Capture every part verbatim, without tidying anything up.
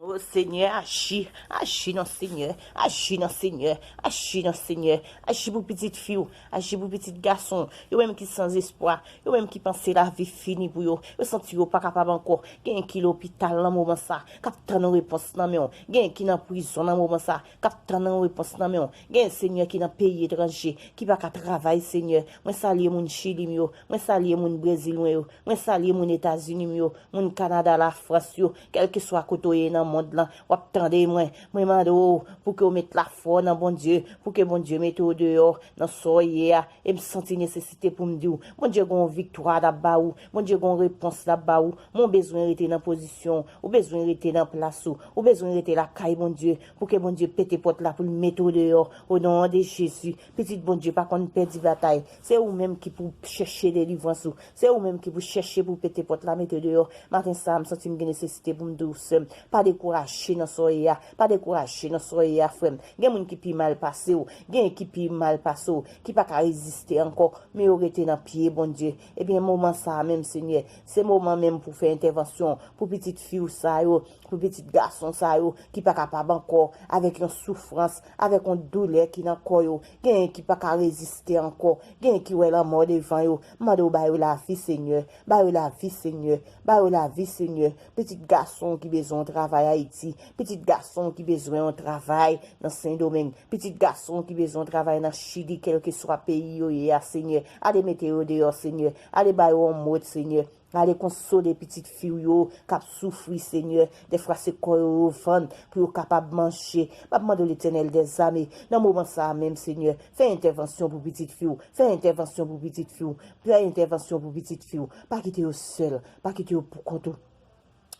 O Senyè, aji, aji non Senyè, aji non Senyè, aji non Senyè, aji pou pitit fi w, aji pou pitit gason w, yo menm ki sanzespwa, yo menm ki panse lavi fini pou yo, yo santi yo pa kapab ankò, genyen ki lopital nan moman sa, k ap tann yon repons nan men w, genyen ki nan prizon nan moman sa, k ap tann yon repons nan men w, genyen Senyè ki nan peyi etranje, ki pa ka travay Senyè, mwen salye moun Chili m yo, mwen salye moun Brezil mwen yo, mwen salye moun Etazini m yo, moun Kanada, Lafrans yo, kèlkeswa kote w ye nan mond lan, w ap tande mwen. Mwen mande w pou ke w met lafwa w nan Bondye, pou ke Bondye mete w deyò nan sa w ye a. E m santi nesesite pou m di w, Bondye gen yon viktwa l ap ba ou, Bondye gen yon repons l ap ba ou, men w bezwen rete nan pozisyon w, ou bezwen rete nan plas ou, ou bezwen rete lakay Bondye, pou ke Bondye pete pòt la pou l mete w deyò, o non de Jezi. Pitit Bondye pa konn pèdi batay. Se ou menm ki pou chèche delivrans ou. Se ou menm ki pou chèche pou pete pòt la, mete deyò. Maten sa a, m santi m gen nesesite pou m di w, sè m, pa dekouraje nan sa w ye a. Pa dekouraje nan sa w ye a, frè m. Gen moun ki pi mal pase w. Gen ki pi mal pase w, ki pa ka reziste ankò. Men yo rete nan pye Bondye. Ebyen, moman sa a menm, Senyè, se moman menm pou fè entèvansyon pou pitit fi w sa yo, pou pitit gason sa yo ki pa kapab ankò, avèk yon soufrans, avèk yon doulè ki nan kò yo. Genyen ki pa ka reziste ankò. Genyen ki wè lanmò devan yo. M mande w ba yo lavi, Senyè. Ba yo lavi, Senyè. Ba yo lavi, Senyè. Pitit gason ki bezwen yon travay Ayiti. Pitit gason ki bezwen yon travay nan Sendomeng. Pitit gason ki bezwen yon travay nan Chili, kèlkeswa peyi yo ye a, Senyè. Ale mete yo deyò, Senyè. Ale ba yo yon mòd, Senyè. Ale konsole pitit fi w yo k ap soufri, Senyè. Dèfwa se kò yo yo vann pou yo kapab manje. M ap mande w, Letènèl dèzame, nan moman sa a menm, Senyè, fè entèvansyon pou pitit fi w. Fè entèvansyon pou pitit fi w. Fè entèvansyon pou pitit fi w. Pa kite yo sèl. Pa kite yo pou kont ou.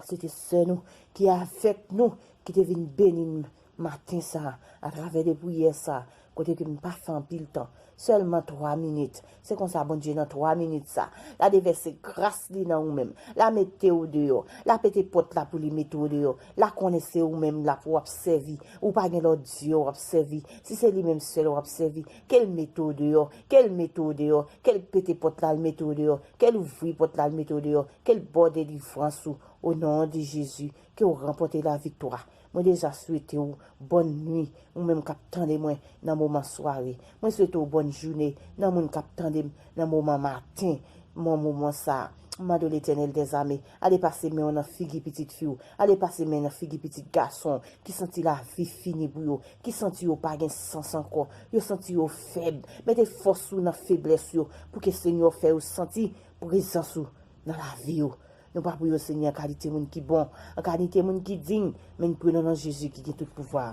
Se te sè nou ki avèk nou, ki te vin beni m maten sa a, atravè de priyè sa a, kote ke m pa fè anpil tan. Sèlman twa minit. Se konsa, Bondye, nan twa minit sa, l a devèse gras li nan ou menm. L a mete w deyò. L a pete pòt la pou li mete w deyò. L a konnen se ou menm la pou w ap sèvi. Ou pa gen lòt dye w ap sèvi. Si se li menm sèl w ap sèvi, ke l mete w deyò. Ke l mete w deyò. Ke l pete pòt la, l mete w deyò. Ke l ouvri pòt la, l mete w deyò. Ke l ba w delivrans ou. O non de Jezi, ke w ranpòte laviktwa. Mwen deja swete w bòn nwi, ou menm k ap tande mwen nan moman sware. Mwen swete w bòn jounen nan moun k ap tande m nan moman maten, nan moman sa a. M mande w, Letènèl dèzame, ale pase men w nan figi pitit fi w, ale pase men nan figi pitit gason w ki santi lavi fini pou yo, ki santi yo pa gen sans ankò, yo santi yo fèb. Mete fòs ou nan feblès yo, pou ke Senyè fè yo santi prezans ou nan lavi yo. Nou pa pou yo, Senyè, an kalite moun ki bon, an kalite moun ki diy, men n priye nan non Jezi ki gen tout pouvwa.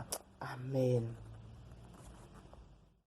Amèn.